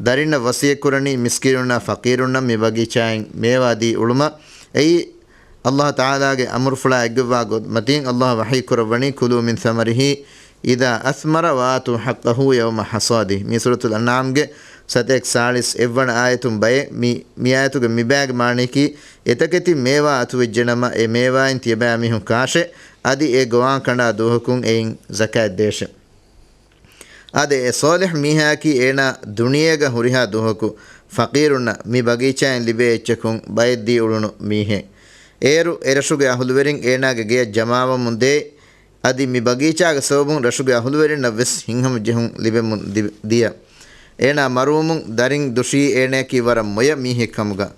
ދަރިންނަށް ވަޞިއްޔަތްކުރަނީ މިސްކީނުންނާ ފަޤީރުންނަށް މި ބަގީޗާއިން މޭވާ ދީ އުޅުމަށް. އެއީ ﷲ ތަޢާލާގެ އަމުރުފުޅާ އެއްގޮތްވާ ގޮތް މަތިން ﷲ ވަޙީކުރައްވަނީ، "كلوا من ثمره إذا أثمر وآتوا حقه يوم حصاده." މި ސޫރަތުލް އަންޢާމްގެ ސަތޭކަ ސާޅީސް އެއްވަނަ އާޔަތުން ބައެއް. މި، މި އާޔަތުގެ މި ބައިގެ މާނަޔަކީ، އެތަކެތި މޭވާ އަތުވެއްޖެނަމަ، އެ މޭވާއިން ތިޔަބައިމީހުން ކާށޭ، އަދި އެ ގޮވާން ކަނޑާ ދުވަހަކުން އެއިން ޒަކާތް ދޭށޭ. އާދެ، އެ ޞާލިޙު މީހާއަކީ އޭނާ ދުނިޔޭގަ ހުރިހާ ދުވަހަކު ފަޤީރުންނަށް މި ބަގީޗާއިން ލިބޭ އެއްޗަކުން ބައެއް ދީ އުޅުނު މީހެއް. އޭރު އެރަށުގެ އަހުލުވެރިން އޭނާގެ ގެޔަށް ޖަމާވަމުން ދޭ، އަދި މި ބަގީޗާގެ ސަބަބުން ރަށުގެ އަހުލުވެރިންނަށް ވެސް ހިތްހަމަޖެހުން ލިބެމުން ދި-، ދިޔަ. އޭނާ މަރުވުމުން ދަރިން ދުށީ އޭނަޔަކީ ވަރަށް މޮޔަ މީހެއް ކަމުގަ.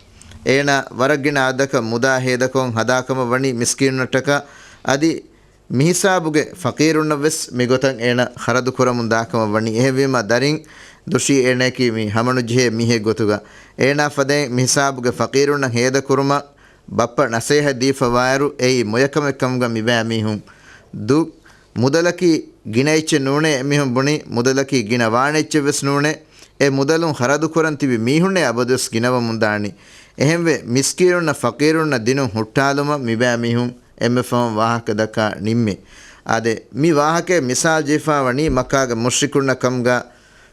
އޭނާ ވަރަށް ގިނަ އަދަދަކަށް މުދާ ހޭދަކޮށް ހަދާކަމަށް ވަނީ މިސްކީނުންނަށްޓަކާ، އަދި މިހިސާބުގެ ފަޤީރުންނަށް ވެސް މިގޮތަށް އޭނަ ޚަރަދު ކުރަމުން ދާކަމަށް ވަނީ. އެހެންވީމަ، ދަރިން ދުށީ އޭނަޔަކީ މި ހަމަނުޖެހޭ މީހެއް ގޮތުގަ. އޭނާ ފަދައިން މިހިސާބުގެ ފަޤީރުންނަށް ހޭދަ ކުރުމަށް ބައްޕަ ނަސޭހަތް ދީފަ ވާއިރު، އެއީ މޮޔަކަމެއް ކަމުގަ މިބައިމީހުން ދު-، މުދަލަކީ ގިނަ އެއްޗެއް ނޫނޭ. އެމީހުން ބުނީ، މުދަލަކީ ގިނަ ވާނެ އެއްޗެއް ވެސް ނޫނޭ. އެ މުދަލުން ޚަރަދު ކުރަން ތިބި މީހުންނޭ އަބަދުވެސް ގިނަވަމުން ދާނީ. އެހެންވެ، މިސްކީނުންނަށް ފަޤީރުންނަށް ދިނުން ހުއްޓާލުމަށް މިބައިމީހުން އެންމެ ފަހުން ވާހަކަ ދައްކާ ނިންމޭ. އާދެ، މި ވާހަކައެއް މިސާލް ޖެހިފާ ވަނީ މައްކާގެ މުޝްރިކުންނަށް ކަމުގަ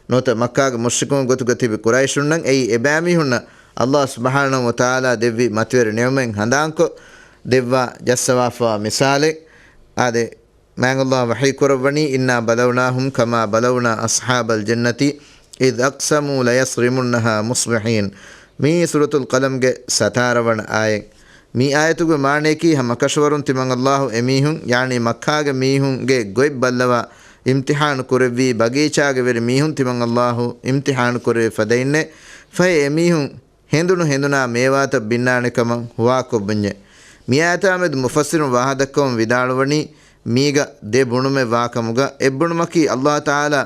ނުވަތަ މައްކާގެ މުޝްރިކުން ގޮތުގަ ތިބި ޤުރައިޝުންނަށް. އެއީ އެބައިމީހުންނަށް ﷲ ސުބްޙާނަހޫ ވަތަޢާލާ ދެއްވި މަތިވެރި ނިޢުމަތް ހަނދާންކޮށް ދެއްވާ ޖައްސަވާފަވާ މިސާލެއް. އާދެ، މާތް ﷲ ވަޙީ ކުރައްވަނީ، "إنا بلوناهم كما بلونا أصحاب الجنة إذ أقسموا ليصرمنها مصبحين." މީ ސޫރަތުލް ޤަލަމްގެ ސަތާރަ ވަނަ އާޔަތް. މި އާޔަތުގެ މާނަޔަކީ، ހަމަކަށަވަރުން ތިމަން ﷲ އެމީހުން، ޔާނީ މައްކާގެ މީހުންގެ ގޮތް ބައްލަވާ އިމްތިޙާނު ކުރެއްވީ، ބަގީޗާގެ ވެރި މީހުން ތިމަން ﷲ އިމްތިޙާނު ކުރެވޭ ފަދައިންނޭ. ފަހެ އެމީހުން ހެނދުނު ހެނދުނާ މޭވާތައް ބިންނާނެ ކަމަށް ހުވާކޮށް ބުންޏޭ. މިއާޔަތާމެދު މުފައްސިރުން ވާހަދައްކަމުން ވިދާޅުވަނީ، މީގަ ދެ ބުނުމެއް ވާކަމުގަ. އެއްބުނުމަކީ، ﷲ ތަޢާލާ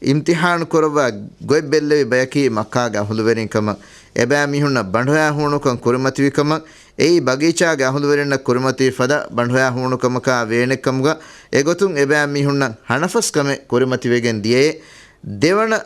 އިމްތިޙާނު ކުރައްވާ ގޮތް ބެއްލެވި ބަޔަކީ މައްކާގެ އަހުލުވެރިން ކަމަށް. އެބައިމީހުންނަށް ބަނޑުހައި ހޫނުކަން ކުރިމަތިވި ކަމަށް. އެއީ ބަގީޗާގެ އަހުލުވެރިންނަށް ކުރިމަތިވި ފަދަ ބަނޑުހައި ހޫނުކަމަކާ ވޭނެ ކަމުގަ. އެގޮތުން އެބައިމީހުންނަށް ހަނަފަސް ކަމެއް ކުރިމަތިވެގެން ދިޔައޭ. ދެވަނަ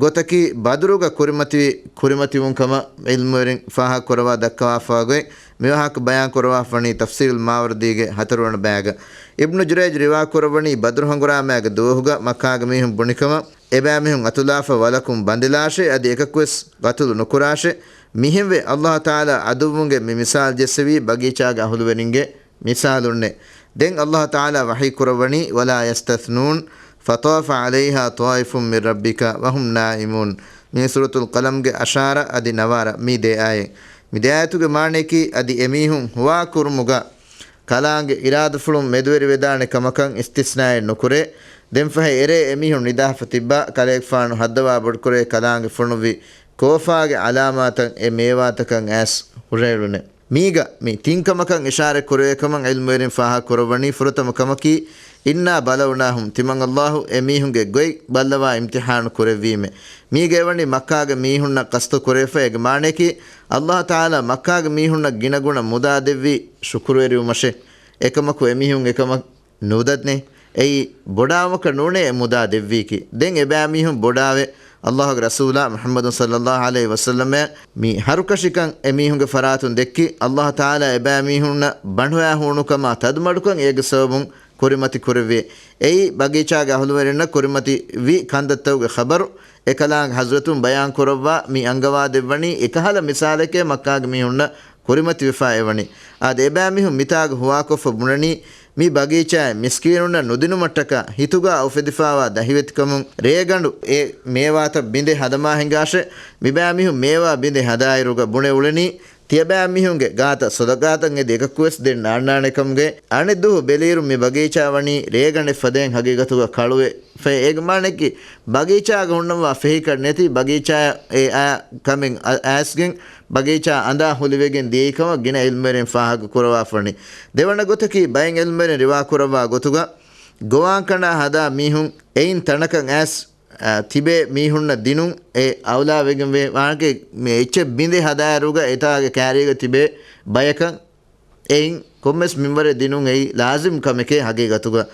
ގޮތަކީ ބަދުރުގަ ކުރިމަތިވި، ކުރިމަތިވުން ކަމަށް ޢިލްމުވެރިން ފާހަގަކުރައްވާ ދައްކަވާފައި ގޮތް. މިވާހަކަ ބަޔާން ކުރައްވާފަނީ ތަފްސީރުލް މާވަރްދީގެ ހަތަރުވަނަ ބަޔާގަ. އިބްނު ޖުރައިޖް ރިވާ ކުރައްވަނީ، ބަދުރު ހަނގުރާމައިގެ ދުވަހުގަ މައްކާގެ މީހުން ބުނިކަމަށް، އެބައިމީހުން އަތުލާފަ ވަލަކުން ބަނދެލާށޭ، އަދި އެކަކުވެސް ގަތުލު ނުކުރާށޭ. މިހެންވެ، ﷲ ތަޢާލާ ޢަދުއްވުންގެ މި މިސާލް ޖެއްސެވީ ބަގީޗާގެ އަހުލުވެރިންގެ މިސާލުންނޭ. ދެން ﷲ ތަޢާލާ ވަޙީ ކުރައްވަނީ، "ولا يستثنون فطاف عليها طائف من ربك وهم نائمون." މީ ސޫރަތުލް ޤަލަމްގެ އަށާރަ އަދި ނަވާރަ މި ދެ އާޔަތް. މި ދެ އާޔަތުގެ މާނަޔަކީ، އަދި އެމީހުން ހުވާ ކުރުމުގަ ކަލާނގެ އިރާދަފުޅުން މެދުވެރިވެދާނެ ކަމަކަށް އިސްތިސްނާއެއް ނުކުރޭ. ދެންފަހެ އެރޭ އެމީހުން ނިދާފަ ތިއްބާ، ކަލޭގެފާނު ހައްދަވާ ބޮޑުކުރޭ ކަލާނގެ ފޮނުއްވި ކޯފާގެ އަލާމާތަށް އެ މޭވާތަކަށް އައިސް ހުށަހެޅުނެ. މީގަ މި ތިން ކަމަކަށް އިޝާރަތް ކުރެވޭ ކަމަށް ޢިލްމުވެރިން ފާހަގަ ކުރައްވަނީ، ފުރަތަމަ ކަމަކީ، "إنا بلوناهم" ތިމަން ﷲ އެމީހުންގެ ގޮތް ބައްލަވާ އިމްތިޙާނު ކުރެއްވީމޭ. މީގައި ވަނީ މައްކާގެ މީހުންނަށް ޤަސްދު ކުރެވިފަ. އޭގެ މާނަޔަކީ، ﷲ ތަޢާލާ މައްކާގެ މީހުންނަށް ގިނަގުނަ މުދާ ދެއްވީ ޝުކުރުވެރިވުމަށޭ. އެކަމަކު އެމީހުން އެކަމަށް ނުދަންނޭ. އެއީ ބޮޑާވުމަކަށް ނޫނޭ އެ މުދާ ދެއްވީކީ. ދެން އެބައިމީހުން ބޮޑާވެ، ﷲގެ ރަސޫލާ މުޙައްމަދު ޞައްލައްލާހު ޢަލައިހި ވަސައްލަމައަށް މި ހަރުކަށިކަން އެމީހުންގެ ފަރާތުން ދެއްކި، ﷲ ތަޢާލާ އެބައިމީހުންނަށް ބަނޑުހައި ހޫނުކަމާ ތަދުމަޑުކަން އޭގެ ސަބަބުން ކުރިމަތި ކުރެއްވި. އެއީ ބަގީޗާގެ އަހުލުވެރިންނަށް ކުރިމަތި ވި ކަންތައްތަކުގެ ޚަބަރު. އެކަލާނގެ ޙަޟްރަތުން ބަޔާން ކުރައްވާ މި އަންގަވާ ދެއްވަނީ އެކަހަލަ މިސާލެކޭ މައްކާގެ މީހުންނަށް ކުރިމަތިވެފަ އެވަނީ. އާދެ، އެބައިމީހުން މިތާގަ ހުވާކޮށްފަ ބުނަނީ، މި ބަގީޗާއެއް މިސްކީނުންނަށް ނުދިނުމަށްޓަކާ ހިތުގަ އުފެދިފާވާ ދަހިވެތިކަމުން ރޭގަނޑު އެ މޭވާތައް ބިނދެ ހަދަމާ ހިނގާށޭ. މިބައިމީހުން މޭވާ ބިނދެ ހަދާއިރުގަ ބުނެ އުޅެނީ، ތިޔަބައިމީހުންގެ ގާތަށް ޞަދަޤާތައް އެދި އެކަކުވެސް ދެން ނާންނާނެ ކަމުގައި. އަނެއް ދުވަހު ބެލިއިރު މި ބަގީޗާ ވަނީ ރޭގަނޑެއް ފަދައިން ހަގީގަތުގަ ކަޅުވެ ފަ އޭގެ މާނައަކީ، ބަގީޗާގަ ހުންނަންވާ ފެހިކަން ނެތި ބަގީޗާއަށް އެ އާ ކަމެއް އަ-، އައިސްގެން ބަގީޗާ އަނދާ ހުލިވެގެން ދިޔައީ ކަމަށް ގިނަ ޢިލްމުވެރިން ފާހަގަ ކުރަވާފަނީ. ދެވަނަ ގޮތަކީ، ބައެއް ޢިލްމުވެރިން ރިވާ ކުރައްވާ ގޮތުގަ، ގޮވާން ކަނޑާ ހަދާ މީހުން އެއިން ތަނަކަށް އައިސް އާ، ތިބޭ މީހުންނަށް ދިނުން އެ އައުލާ ވެގެން ވޭ. ވާނަކީ މި އެއްޗެއް ބިނދެ ހަދާއިރުގަ އެތާގެ ކާރީގަ ތިބޭ ބަޔަކަށް އެއިން ކޮންމެސް މިންވަރެއް ދިނުން އެއީ ލާޒިމް ކަމެކޭ ހަގީގަތުގަ.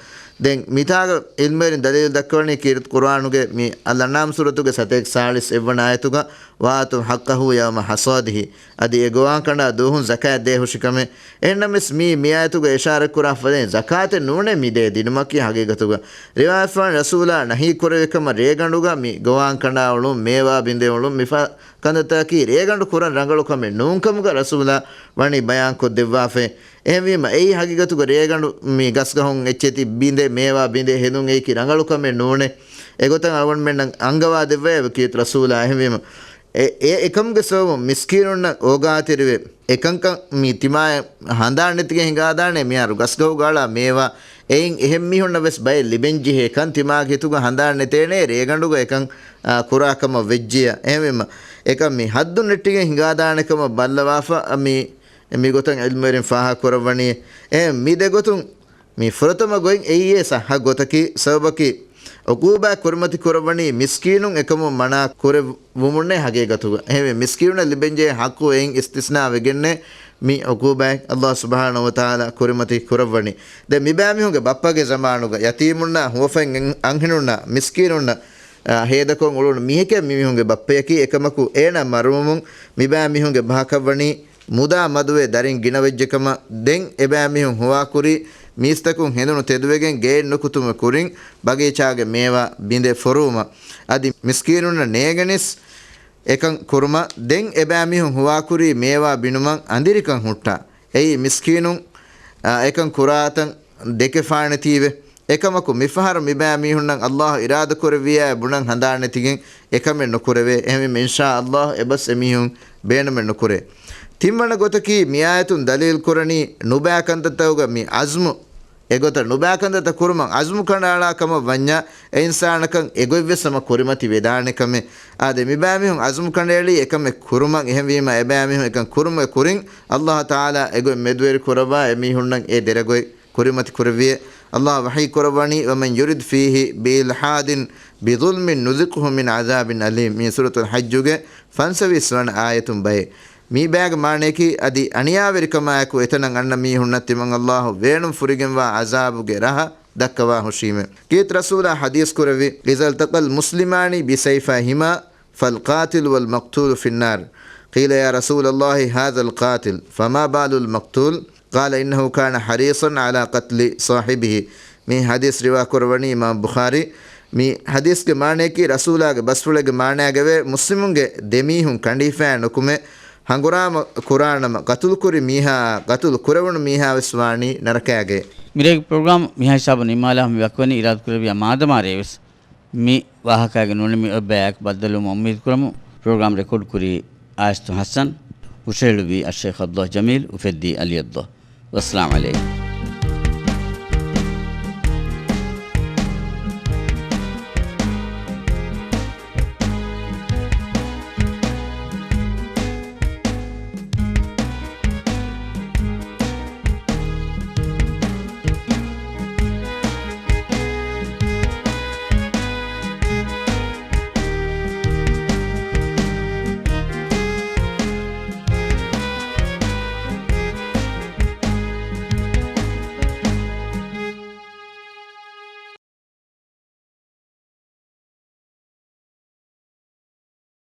ދެން މިތާގަ ޢިލްމުވެރިން ދަލީލު ދައްކަވަނީ ކީރިތި ޤުރުއާނުގެ މި އަލްއަންޢާމް ސޫރަތުގެ ސަތޭކަ ސާޅީސް އެއްވަނަ އާޔަތުގަ، "وَآتُوا حَقَّهُ يَوْمَ حَصَادِهِ." އަދި އެ ގޮވާން ކަނޑާ ދުވަހުން ޒަކާތް ދޭ ހުށި ކަމެއް. އެހެންނަމަވެސް މީ މި އާޔަތުގަ އިޝާރަތް ކުރާ ފަދައިން ޒަކާތެއް ނޫނޭ މި ދޭ ދިނުމަކީ ހަގީގަތުގަ. ރިވާޔަތްފާން ރަސޫލާ ނަހީ ކުރެވި ކަމަށް ރޭގަނޑުގަ މި ގޮވާން ކަނޑާ އުޅުން، މޭވާ ބިނދެ އުޅުން، މިފަ ކަންތައްތަކަކީ ރޭގަނޑު ކުރަން ރަނގަޅު ކަމެއް ނޫންކަމުގަ ރަސޫލާ ވަނީ ބަޔާންކޮށްދެއްވާފައި. އެހެންވީމަ، އެއީ ހަގީގަތުގަ ރޭގަނޑު މި ގަސްގަހުން އެއްޗެތި ބިނދެ، މޭވާ ބިނދެ ހެދުން އެއީކީ ރަނގަޅު ކަމެއް ނޫނޭ. އެގޮތަށް އަޅުގަނޑުމެންނަށް އަންގަވާ ދެއްވައެވެ ކީރިތި ރަސޫލާ. އެހެންވީމަ، އެ، އެ އެކަމުގެ ސަބަބުން މިސްކީނުންނަށް އޯގާތެރިވެ، އެކަންކަން މި ތިމާޔަށް ހަނދާން ނެތިގެން ހިނގާދާނެ. މިހާރު ގަސްގަހުގަ އަޅާ މޭވާ އެއިން އެހެން މީހުންނަށް ވެސް ބައެއް ލިބެންޖެހޭ ކަން ތިމާގެ ހިތުގަ ހަނދާން ނެތޭނެ، ރޭގަނޑުގަ އެކަން، އާ، ކުރާ ކަމަށް ވެއްޖިޔާ. އެހެންވީމަ، އެކަން މި ހައްދުން ނެއްޓިގެން ހިނގާދާނެ ކަމަށް ބައްލަވާފަ، މި، މި ގޮތަށް ޢިލްމުވެރިން ފާހަގަ ކުރައްވަނީ. އެ މި ދެގޮތުން މި ފުރަތަމަ ގޮތް އެއީ އެ ސައްހަ ގޮތަކީ، ސަބަބަކީ، ޢުޤޫބާތް ކުރިމަތި ކުރައްވަނީ މިސްކީނުން އެކަމުން މަނާ ކުރެވުމުންނޭ ހަގީގަތުގަ. އެހެންވެ، މިސްކީނުންނަށް ލިބެންޖެހޭ ޙައްޤު އެއިން އިސްތިސްނާ ވެގެންނޭ މި ޢުޤޫބާތް ﷲ ސުބްޙާނަހޫ ވަތަޢާލާ ކުރިމަތި ކުރައްވަނީ. ދެން މިބައިމީހުންގެ ބައްޕަގެ ޒަމާނުގަ ޔަތީމުންނާ، ހުވަފަތް އަން-، އަންހެނުންނާ، މިސްކީނުންނަށް، އާ، ހޭދަކޮށް އުޅުނު މީހެކޭ މިމީހުންގެ ބައްޕަޔަކީ. އެކަމަކު އޭނާ މަރުވުމުން މިބައިމީހުންގެ ބަހަކަށްވަނީ މުދާ މަދުވެ ދަރިން ގިނަވެއްޖެކަމަށް. ދެން އެބައިމީހުން ހުވާކުރީ މީސްތަކުން ހެނދުނު ތެދުވެގެން ގެއެއް ނުކުތުމުގެ ކުރިން ބަގީޗާގެ މޭވާ ބިނދެ ފޮރުވުމަށް. އަދި މިސްކީނުންނަށް ނޭނގެނީސް އެކަން ކުރުމަށް. ދެން އެބައިމީހުން ހުވާކުރީ މޭވާ ބިނުމަށް އަނދިރިކަން ހުއްޓާ. އެއީ މިސްކީނުން، އާ، އެކަން ކުރާތަން ދެކެފާނެތީވެ. އެކަމަކު މިފަހަރު މިބައިމީހުންނަށް ﷲ އިރާދަކުރެއްވިޔާ ބުނަން ހަނދާން ނެތިގެން އެކަމެއް ނުކުރެވޭ. އެހެންވީމަ، އިންޝާ ﷲ އެބަސް އެމީހުން ބޭނުމެއް ނުކުރޭ. ތިންވަނަ ގޮތަކީ، މިއާޔަތުން ދަލީލު ކުރަނީ ނުބައި ކަންތައްތަކުގަ މި ޢަޒްމު، އެގޮތަށް ނުބައި ކަންތައްތައް ކުރުމަށް ޢަޒްމު ކަނޑައަޅާ ކަމަށް ވަންޏާ، އެ އިންސާނަކަށް އެގޮތްވެސް ހަމަ ކުރިމަތި ވެދާނެ ކަމެއް. އާދެ، މިބައިމީހުން ޢަޒްމު ކަނޑައެޅީ އެކަމެއް ކުރުމަށް. އެހެންވީމަ، އެބައިމީހުން އެކަން ކުރުމުގެ ކުރިން ﷲ ތަޢާލާ އެގޮތް މެދުވެރި ކުރައްވާ އެމީހުންނަށް އެ ދެރަގޮތް ކުރިމަތި ކުރެއްވިއޭ. ﷲ ވަޙީ ކުރައްވަނީ، "وَمَنْ يُرِدْ فِيهِ بِإِلْحَادٍ بِظُلْمٍ نُذِقْهُ مِنْ عَذَابٍ أَلِيمٍ" މި ސޫރަތުލް ޙައްޖުގެ ފަންސަވީސް ވަނަ އާޔަތުން ބައެއް. މި ބައިގެ މާނަޔަކީ، އަދި އަނިޔާވެރިކަމާއެކު އެތަނަށް އަންނަ މީހުންނަށް ތިމަން ﷲ ވޭނުން ފުރިގެންވާ ޢަޒާބުގެ ރަހަ ދައްކަވާ ހުށީމެ. ކީރިތި ރަސޫލާ ޙަދީޘް ކުރެއްވި، "إِذَا الْتَقَى الْمُسْلِمَانِ بِسَيْفَيْهِمَا فَالْقَاتِلُ وَالْمَقْتُولُ فِي النَّارِ." قِيلَ يَا رَسُولَ اللَّهِ هَذَا الْقَاتِلُ فَمَا بَالُ الْمَقْتُولِ؟ قَالَ إِنَّهُ كَانَ حَرِيصًا عَلَى قَتْلِ صَاحِبِهِ. މި ޙަދީޘް ރިވާ ކުރައްވަނީ އިމާމް ބުޚާރީ. މި ޙަދީޘްގެ މާނަޔަކީ، ރަސޫލާގެ ބަސްފުޅެއްގެ މާނައިގައެވެ. މުސްލިމުންގެ ދެމީހުން ކަނޑިފައި ނުކުމެ، ހަނގުރާމަ ކުރާނަމަ، ޤަތުލުކުރި މީހާއާ ޤަތުލު ކުރެވުނު މީހާވެސް ވާނީ ނަރަކައިގައި. މިރޭގެ ޕްރޮގްރާމް މިހާ ހިސާބުން ނިންމާލާ، މި ވަކިވަނީ އިރާދަކުރެއްވިޔާ މާދަމާ ރޭވެސް. މި ވާހަކައިގެ ނޫނީ މި އޮތް ބަޔާއެކު ބައްދަލުވުމަށް އުއްމީދުކުރަމު. ޕްރޮގްރާމް ރެކޯޑް ކުރީ އާސްތު ޙަސަން، ހުށަހެޅުއްވީ އައްޝައިޚް ޢަބްދުﷲ ޖަމީލް، އުފެއްދީ ޢަލީ ޢަބްދުﷲ. ވައްސަލާމް ޢަލައިކުމް.